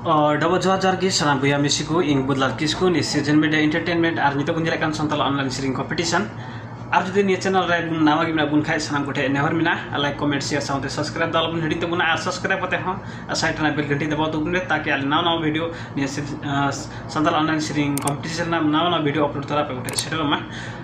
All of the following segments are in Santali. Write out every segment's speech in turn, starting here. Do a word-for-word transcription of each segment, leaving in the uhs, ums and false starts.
ᱚ, ᱰᱚᱵᱚ ᱡᱚᱦᱟᱨ, ᱡᱚᱦᱟᱨ ᱜᱮ ᱥᱟᱱᱟᱢ ᱵᱚᱭᱦᱟ ᱢᱤᱥᱤ ᱠᱚ, ᱤᱧ ᱵᱩᱫᱞᱟᱞ ᱠᱤᱥᱠᱩ, ᱱᱤᱭᱟᱹ ᱥᱤᱡᱮᱱ ᱢᱤᱰᱤᱭᱟ ᱮᱱᱴᱟᱨᱴᱮᱱᱢᱮᱱᱴ, ᱟᱨ ᱱᱤᱛᱚᱜ ᱵᱚᱱ ᱧᱮᱞᱮᱫ ᱠᱟᱱ ᱥᱟᱱᱛᱟᱲ ᱚᱱᱞᱟᱭᱤᱱ ᱥᱮᱨᱮᱧ ᱠᱚᱢᱯᱤᱴᱤᱥᱚᱱ᱾ ᱟᱨ ᱡᱩᱫᱤ ᱱᱤᱭᱟᱹ ᱪᱮᱱᱮᱞ ᱨᱮ ᱱᱟᱣᱟ ᱜᱮ ᱢᱮᱱᱟᱜ ᱵᱚᱱ ᱠᱷᱟᱡ, ᱥᱟᱱᱟᱢ ᱠᱚᱴᱷᱮᱱ ᱱᱮᱦᱚᱨ ᱢᱮᱱᱟᱜᱼᱟ, ᱞᱟᱭᱤᱠ, ᱠᱚᱢᱮᱱᱴ, ᱥᱮᱭᱟᱨ ᱥᱟᱶᱛᱮ ᱥᱟᱵᱥᱠᱨᱟᱭᱤᱵ ᱫᱚ ᱟᱞᱚᱵᱚᱱ ᱦᱤᱲᱤᱧ ᱛᱟᱵᱚᱱᱟ, ᱟᱨ ᱥᱟᱵᱥᱠᱨᱟᱭᱤᱵ ᱠᱟᱛᱮ ᱦᱚᱸ ᱥᱟᱭᱤᱰ ᱨᱮᱱᱟᱜ ᱵᱮᱞ ᱜᱷᱟᱱᱴᱤ ᱫᱟᱵᱟᱣ ᱛᱟᱵᱚᱱ ᱯᱮ, ᱛᱟᱠᱤ ᱟᱞᱮ ᱱᱟᱣᱟ ᱱᱟᱣᱟ ᱵᱷᱤᱰᱤᱭᱳ, ᱱᱤᱭᱟᱹ ᱥᱤ-, ᱟᱸ, ᱥᱟᱱᱛᱟᱲ ᱚᱱᱞᱟᱭᱤᱱ ᱥᱮᱨᱮᱧ ᱠᱚᱢᱯᱤᱴᱤᱥᱚᱱ ᱨᱮᱱᱟᱜ ᱱᱟᱣᱟ ᱱᱟᱣᱟ ᱵᱷᱤᱰᱤᱭᱳ ᱟᱯᱞᱳᱰ ᱛᱚᱨᱟ ᱟᱯᱮ ᱠᱚᱴᱷᱮᱱ ᱥᱮᱴᱮᱨᱚᱜ ᱢᱟ᱾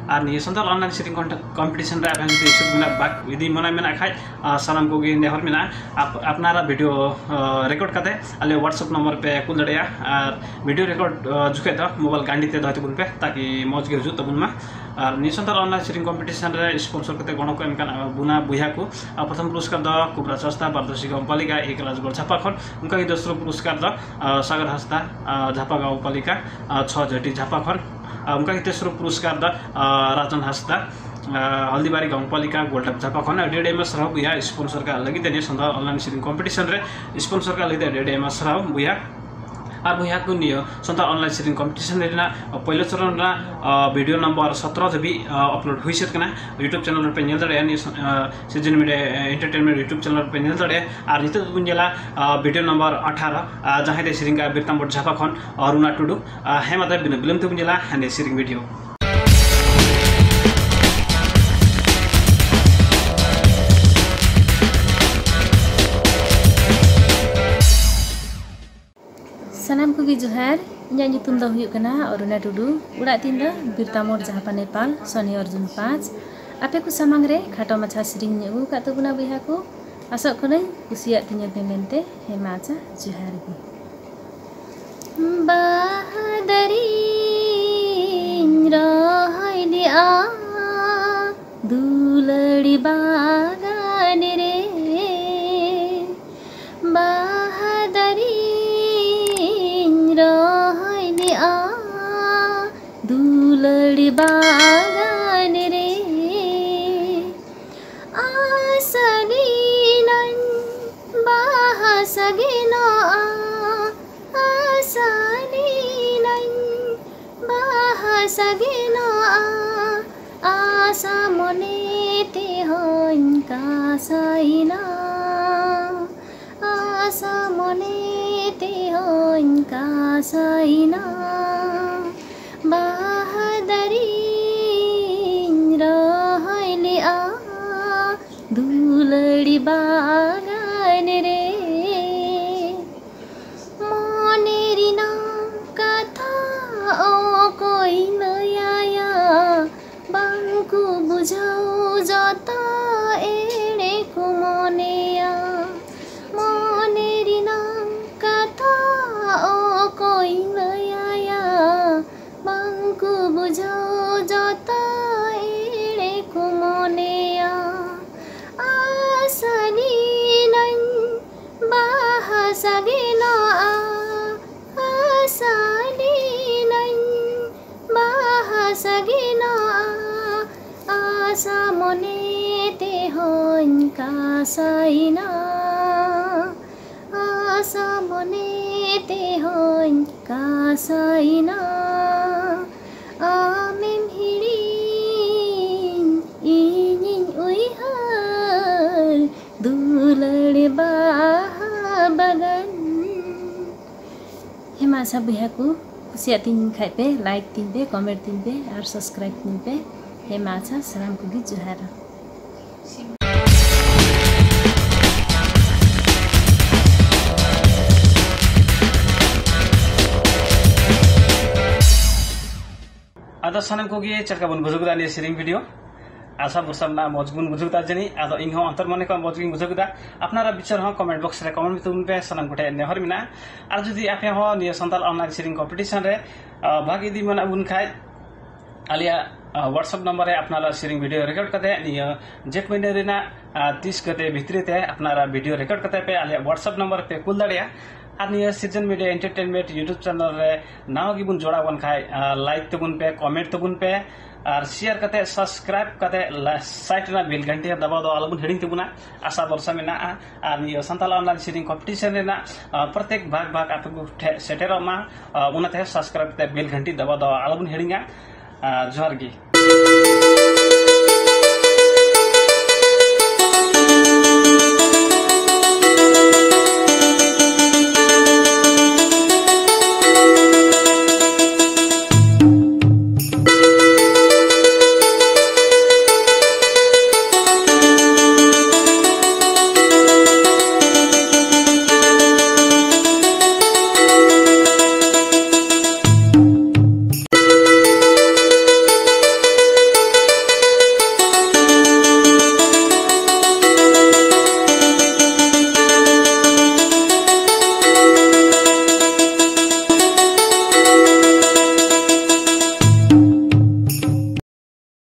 ᱟᱨ ᱱᱤᱭᱟᱹ ᱥᱟᱱᱛᱟᱲ ᱚᱱᱞᱟᱭᱤᱱ ᱥᱮᱨᱮᱧ ᱠᱚᱢᱯᱤᱴᱤᱥᱚᱱ ᱨᱮ ᱟᱵᱮᱱ ᱡᱩᱫᱤ ᱤᱪᱪᱷᱩᱠ ᱢᱮᱱᱟᱜ, ᱵᱟᱠ ᱡᱩᱫᱤ ᱢᱚᱱᱮ ᱢᱮᱱᱟᱜ ᱠᱷᱟᱡ, ᱟᱨ ᱥᱟᱱᱟᱢ ᱠᱚᱜᱮ ᱱᱮᱦᱚᱨ ᱢᱮᱱᱟᱜᱼᱟ, ᱟᱯ-, ᱟᱯᱱᱟᱨᱟᱜ ᱵᱷᱤᱰᱤᱭᱳ, ᱟᱸ, ᱨᱮᱠᱚᱨᱰ ᱠᱟᱛᱮ ᱟᱞᱮ WhatsApp ᱱᱚᱢᱵᱚᱨ ᱯᱮ ᱠᱩᱞ ᱫᱟᱲᱮᱭᱟᱜᱼᱟ᱾ ᱟᱨ ᱵᱷᱤᱰᱤᱭᱳ ᱨᱮᱠᱚᱨᱰ, ᱟᱸ, ᱡᱚᱠᱷᱮᱡ ᱫᱚ ᱢᱳᱵᱟᱭᱤᱞ ᱜᱟᱱᱰᱤ ᱛᱮ ᱫᱚᱦᱚᱭ ᱛᱟᱵᱚᱱ ᱯᱮ, ᱛᱟᱠᱤ ᱢᱚᱡᱽ ᱜᱮ ᱦᱤᱡᱩᱜ ᱛᱟᱵᱚᱱ ᱢᱟ᱾ ᱟᱨ ᱱᱤᱭᱟᱹ ᱥᱟᱱᱛᱟᱲ ᱚᱱᱞᱟᱭᱤᱱ ᱥᱮᱨᱮᱧ ᱠᱚᱢᱯᱤᱴᱤᱥᱚᱱ ᱨᱮ ᱥᱯᱚᱱᱥᱚᱨ ᱠᱟᱛᱮ ᱜᱚᱲᱚ ᱠᱚ ᱮᱢ ᱠᱟᱱ ᱟᱵᱚᱱᱟ ᱵᱚᱭᱦᱟ ᱠᱚ᱾ ᱟᱨ ᱯᱨᱚᱛᱷᱚᱢ ᱯᱩᱨᱚᱥᱠᱟᱨ ᱫᱚ ᱠᱩᱵᱨᱟᱡᱽ ᱦᱟᱸᱥᱫᱟ, ᱵᱟᱨᱫᱚᱥᱤ ᱜᱟᱶᱯᱟᱞᱤᱠᱟ, ᱮ ᱠᱞᱟᱥ ᱜᱚᱲ ᱡᱷᱟᱯᱟ ᱠᱷᱚᱱ᱾ ᱚᱱᱠᱟ ᱜᱮ ᱫᱚᱥᱨᱚ ᱯᱩᱨᱚᱥᱠᱟᱨ ᱫᱚ, ᱟᱸ, ᱥᱟᱜᱚᱨ ᱦᱟᱸᱥᱫᱟ, ᱟᱸ, ᱡᱷᱟᱯᱟ ᱜᱟᱶᱯᱟᱞᱤᱠᱟ, ᱟᱸ, ᱪᱷᱚ ᱡᱷᱟᱹᱴᱤ ᱡᱷᱟᱯᱟ ᱠᱷᱚᱱ᱾ ᱟᱨ ᱚᱱᱠᱟ ᱜᱮ ᱛᱮᱥᱨᱚ ᱯᱩᱨᱚᱥᱠᱟᱨ ᱫᱚ, ᱟᱸ, ᱨᱟᱡᱚᱱ ᱦᱟᱸᱥᱫᱟ, ᱟᱸ, ᱦᱚᱞᱫᱤᱵᱟᱨᱤ ᱜᱟᱶᱯᱟᱞᱤᱠᱟ, ᱜᱳᱞᱰᱟᱯ ᱡᱷᱟᱯᱟ ᱠᱷᱚᱱ᱾ ᱟᱹᱰᱤ ᱟᱹᱰᱤ ᱟᱭᱢᱟ ᱥᱟᱨᱦᱟᱣ ᱵᱚᱭᱦᱟ, ᱥᱯᱚᱱᱥᱚᱨ ᱠᱟᱜ ᱞᱟᱹᱜᱤᱫ ᱛᱮ ᱱᱤᱭᱟᱹ ᱥᱟᱱᱛᱟᱲ ᱚᱱᱞᱟᱭᱤᱱ ᱥᱮᱨᱮᱧ ᱠᱚᱢᱯᱤᱴᱤᱥᱚᱱ ᱨᱮ ᱥᱯᱚᱱᱥᱚᱨ ᱠᱟᱜ ᱞᱟᱹᱜᱤᱫ ᱛᱮ ᱟᱹᱰᱤ ᱟᱹᱰᱤ ᱟᱭᱢᱟ ᱥᱟᱨᱦᱟᱣ ᱵᱚᱭᱦᱟ᱾ ᱟᱨ ᱵᱚᱭᱦᱟ ᱠᱚ, ᱱᱤᱭᱟᱹ ᱥᱟᱱᱛᱟᱲ ᱚᱱᱞᱟᱭᱤᱱ ᱥᱮᱨᱮᱧ ᱠᱚᱢᱯᱤᱴᱤᱥᱚᱱ ᱨᱮᱱᱟᱜ ᱯᱳᱭᱞᱳ ᱪᱚᱨᱚᱱ ᱨᱮᱱᱟᱜ, ᱟᱸ, ᱵᱷᱤᱰᱤᱭᱳ ᱱᱟᱢᱵᱟᱨ ᱥᱚᱛᱨᱚ ᱫᱷᱟᱹᱵᱤᱡ, ᱟᱸ, ᱟᱯᱞᱳᱰ ᱦᱩᱭ ᱥᱟᱹᱛ ᱠᱟᱱᱟ᱾ YouTube ᱪᱮᱱᱮᱞ ᱨᱮᱯᱮ ᱧᱮᱞ ᱫᱟᱲᱮᱭᱟᱜᱼᱟ, ᱱᱤᱭᱟᱹ ᱥᱚ-, ᱟᱸ, ᱥᱤᱡᱮᱱ ᱢᱤᱰᱤᱭᱟ ᱮᱱᱴᱟᱨᱴᱮᱱᱢᱮᱱᱴ YouTube ᱪᱮᱱᱮᱞ ᱨᱮᱯᱮ ᱧᱮᱞ ᱫᱟᱲᱮᱭᱟᱜᱼᱟ᱾ ᱟᱨ ᱱᱤᱛᱚᱜ ᱫᱚᱵᱚᱱ ᱧᱮᱞᱟ, ᱟᱸ, ᱵᱷᱤᱰᱤᱭᱳ ᱱᱟᱢᱵᱟᱨ ᱟᱴᱷᱟᱨᱚ, ᱟᱸ, ᱡᱟᱦᱟᱸᱭ ᱫᱚᱭ ᱥᱮᱨᱮᱧ ᱠᱟᱜᱼᱟ ᱵᱤᱨᱛᱟᱢᱵᱚᱨ ᱡᱷᱟᱯᱟ ᱠᱷᱚᱱ, ᱟᱸ, ᱨᱩᱱᱟ ᱴᱩᱰᱩ᱾ ᱟᱸ, ᱦᱮᱸ, ᱢᱟ ᱛᱚᱵᱮ ᱵᱤᱱᱟᱹ ᱵᱤᱞᱚᱢ ᱛᱮᱵᱚᱱ ᱧᱮᱞᱟ ᱦᱟᱸᱰᱮ ᱥᱮᱨᱮᱧ ᱵᱷᱤᱰᱤᱭᱳ᱾ ᱥᱟᱱᱟᱢ ᱠᱚᱜᱮ ᱡᱚᱦᱟᱨ᱾ ᱤᱧᱟᱹᱜ ᱧᱩᱛᱩᱢ ᱫᱚ ᱦᱩᱭᱩᱜ ᱠᱟᱱᱟ ᱚᱨᱩᱱᱟ ᱴᱩᱰᱩ᱾ ᱚᱲᱟᱜ ᱛᱤᱧ ᱫᱚ ᱵᱤᱨᱛᱟᱢᱳᱲ ᱡᱟᱦᱟᱯᱟ ᱱᱮᱯᱟᱞ, ᱥᱚᱱᱤ ᱚᱨᱡᱩᱱ ᱯᱟᱸᱪ᱾ ᱟᱯᱮ ᱠᱚ ᱥᱟᱢᱟᱝ ᱨᱮ ᱠᱷᱟᱴᱚ ᱢᱟᱪᱷᱟ ᱥᱮᱨᱮᱧ ᱤᱧ ᱟᱹᱜᱩ ᱟᱠᱟᱫ ᱛᱟᱵᱚᱱᱟ ᱵᱚᱭᱦᱟ ᱠᱚ᱾ ᱟᱥᱚᱜ ᱠᱟᱹᱱᱟᱹᱧ ᱠᱩᱥᱤᱭᱟᱜ ᱛᱤᱧᱟᱹ ᱯᱮ ᱢᱮᱱᱛᱮ᱾ ᱦᱮᱸ ᱢᱟ ᱟᱪᱪᱷᱟ, ᱡᱚᱦᱟᱨ ᱜᱮ᱾ ᱵᱟᱦᱟ ᱫᱟᱨᱮᱧ ᱨᱚᱦᱚᱭ ᱞᱮᱜᱼᱟ ᱫᱩᱞᱟᱹᱲᱤ ᱵᱟᱜᱟᱱ ᱨᱮ, ᱵᱟᱦᱟ ᱫᱟᱨᱮᱧ ᱨᱚᱦᱚᱭ ᱞᱮᱜᱼᱟ ᱫᱩᱞᱟᱹᱲᱤ ᱵᱟᱜᱟᱱ ᱨᱮ᱾ ᱟᱥᱟ ᱞᱮᱱᱟᱹᱧ ᱵᱟᱦᱟ ᱥᱟᱜᱮᱱᱚᱜᱼᱟ, ᱟᱥᱟ ᱞᱮᱱᱟᱹᱧ ᱵᱟᱦᱟ ᱥᱟᱜᱮᱱᱚᱜᱼᱟ, ᱟᱥᱟ ᱢᱚᱱᱮ ᱛᱮᱦᱚᱧ ᱠᱟᱥᱟᱭᱮᱱᱟ, ᱟᱥᱟ ᱢᱚᱱᱮ ᱛᱮᱦᱚᱧ ᱠᱟᱥᱟᱭᱱᱟ ᱵᱟᱦᱟ ᱫᱟᱨᱮᱧ ᱨᱚᱦᱚᱭ ᱞᱮᱜᱼᱟ ᱫᱩᱞᱟᱹᱲᱤ ᱵᱟᱜᱟᱱ ᱨᱮ᱾ ᱢᱚᱱᱮ ᱨᱮᱱᱟᱜ ᱠᱟᱛᱷᱟ ᱚᱠᱚᱭ ᱞᱟᱹᱭᱟᱭᱟ, ᱵᱟᱝ ᱠᱚ ᱵᱩᱡᱷᱟᱹᱣ ᱡᱚᱛᱚ ᱮᱲᱮ ᱠᱚ ᱢᱚᱱᱮᱭᱟ᱾ ᱢᱚᱱᱮ ᱨᱮᱱᱟᱜ ᱠᱟᱛᱷᱟ ᱚᱠᱚᱭ ᱞᱟᱹᱭᱟᱭᱟ, ᱵᱟᱝ ᱠᱚ ᱵᱩᱡᱷᱟᱹᱣ ᱡᱚᱛᱚ ᱮᱲᱮ ᱠᱚ ᱢᱚᱱᱮᱭᱟ᱾ ᱟᱥᱟ ᱞᱤᱱᱟᱹᱧ ᱵᱟᱦᱟ ᱥᱟᱜᱮᱱᱚᱜᱼᱟ, ᱟᱥᱟ ᱞᱤᱱᱟᱹᱧ ᱵᱟᱦᱟ ᱥᱟᱜᱮᱱᱚᱜᱼᱟ, ᱟᱥᱟ ᱢᱚᱱᱮ ᱛᱮᱦᱚᱧ ᱠᱟᱥᱟᱭᱱᱟ, ᱟᱥᱟ ᱢᱚᱱᱮ ᱛᱮᱦᱚᱧ ᱠᱟᱥᱟᱭᱱᱟ᱾ ᱟᱢᱮᱢ ᱦᱤᱲᱤᱧ, ᱤᱧᱤᱧ ᱩᱭᱦᱟᱹᱨ, ᱫᱩᱞᱟᱹᱲ ᱵᱟᱦᱟ ᱵᱟᱜᱟᱱ᱾ ᱦᱮᱸ ᱢᱟ ᱟᱥᱟ ᱵᱚᱭᱦᱟ ᱠᱚ, ᱠᱩᱥᱤᱭᱟᱜ ᱛᱤᱧ ᱠᱷᱟᱡ ᱯᱮ, like ᱛᱤᱧ ᱯᱮ, comment ᱛᱤᱧ ᱯᱮ ᱟᱨ subscribe ᱛᱤᱧ ᱯᱮ᱾ ᱦᱮᱸ ᱢᱟ ᱟᱪᱪᱷᱟ, ᱥᱟᱱᱟᱢ ᱠᱚᱜᱮ ᱡᱚᱦᱟᱨ᱾ ᱟᱫᱚ ᱥᱟᱱᱟᱢ ᱠᱚᱜᱮ ᱪᱮᱫ ᱞᱮᱠᱟ ᱵᱚᱱ ᱵᱩᱡᱷᱟᱹᱣ ᱠᱮᱫᱟ ᱱᱤᱭᱟᱹ ᱥᱮᱨᱮᱧ video? ᱟᱥᱟ ᱵᱷᱚᱨᱥᱟ ᱢᱮᱱᱟᱜᱼᱟ ᱢᱚᱡᱽ ᱜᱮᱵᱚᱱ ᱵᱩᱡᱷᱟᱹᱣ ᱠᱮᱫᱟ ᱡᱟᱹᱱᱤᱡ᱾ ᱟᱫᱚ ᱤᱧ ᱦᱚᱸ ᱚᱱᱛᱚᱨ ᱢᱚᱱᱮ ᱠᱷᱚᱱ ᱢᱚᱡᱽ ᱜᱤᱧ ᱵᱩᱡᱷᱟᱹᱣ ᱠᱮᱫᱟ᱾ ᱟᱯᱱᱟᱨᱟᱜ ᱵᱤᱪᱟᱹᱨ ᱦᱚᱸ comment box ᱨᱮ comment ᱛᱟᱵᱚᱱ ᱯᱮ, ᱥᱟᱱᱟᱢ ᱠᱚᱴᱷᱮᱱ ᱱᱮᱦᱚᱨ ᱢᱮᱱᱟᱜᱼᱟ᱾ ᱟᱨ ᱡᱩᱫᱤ ᱟᱯᱮ ᱦᱚᱸ ᱱᱤᱭᱟᱹ ᱥᱟᱱᱛᱟᱲ online ᱥᱮᱨᱮᱧ competition ᱨᱮ, ᱟ, ᱵᱷᱟᱜᱽ ᱤᱫᱤ ᱢᱮᱱᱟᱜ ᱵᱚᱱ ᱠᱷᱟᱡ, ᱟᱞᱮᱭᱟᱜ, ᱟ, WhatsApp number ᱨᱮ ᱟᱯᱱᱟᱨᱟᱜ ᱥᱮᱨᱮᱧ video record ᱠᱟᱛᱮ ᱱᱤᱭᱟᱹ ᱡᱷᱮᱸᱴ ᱢᱟᱹᱦᱱᱟᱹ ᱨᱮᱱᱟᱜ, ᱟ, ᱛᱤᱥ ᱜᱟᱛᱮ ᱵᱷᱤᱛᱨᱤ ᱛᱮ ᱟᱯᱱᱟᱨᱟᱜ video record ᱠᱟᱛᱮ ᱯᱮ ᱟᱞᱮᱭᱟᱜ WhatsApp number ᱨᱮ ᱯᱮ ᱠᱩᱞ ᱫᱟᱲᱮᱭᱟᱜᱼᱟ᱾ ᱟᱨ ᱱᱤᱭᱟᱹ ᱥᱤᱨᱡᱚᱱ ᱢᱤᱰᱤᱭᱟ ᱮᱱᱴᱟᱨᱴᱮᱱᱢᱮᱱᱴ YouTube channel ᱨᱮ ᱱᱟᱣᱟ ᱜᱮᱵᱚᱱ ᱡᱚᱲᱟᱣ ᱟᱠᱟᱱ ᱠᱷᱟᱡ, ᱟ, like ᱛᱟᱵᱚᱱ ᱯᱮ, comment ᱛᱟᱵᱚᱱ ᱯᱮ, ᱟᱨ share ᱠᱟᱛᱮ subscribe ᱠᱟᱛᱮ ᱥᱟᱭᱤᱰ ᱨᱮᱱᱟᱜ bell ᱜᱷᱟᱱᱴᱤ ᱦᱚᱸ ᱫᱟᱵᱟᱣ ᱫᱚ ᱟᱞᱚᱵᱚᱱ ᱦᱤᱲᱤᱧ ᱛᱟᱵᱚᱱᱟ᱾ ᱟᱥᱟ ᱵᱷᱚᱨᱥᱟ ᱢᱮᱱᱟᱜᱼᱟ᱾ ᱟᱨ ᱱᱤᱭᱟᱹ ᱥᱟᱱᱛᱟᱲ online ᱥᱮᱨᱮᱧ competition ᱨᱮᱱᱟᱜ, ᱟ, ᱯᱨᱚᱛᱮᱠ ᱵᱷᱟᱜᱽ ᱵᱷᱟᱜᱽ ᱟᱯᱮ ᱠᱚ ᱴᱷᱮᱱ ᱥᱮᱴᱮᱨᱚᱜ ᱢᱟ᱾ ᱟ, ᱚᱱᱟᱛᱮ subscribe ᱠᱟᱛᱮ bell ᱜᱷᱟᱱᱴᱤ ᱫᱟᱵᱟᱣ ᱫᱚ ᱟᱞᱚᱵᱚᱱ ᱦᱤᱲᱤᱧᱟ᱾ ᱟ, ᱡᱚᱦᱟᱨ ᱜᱮ᱾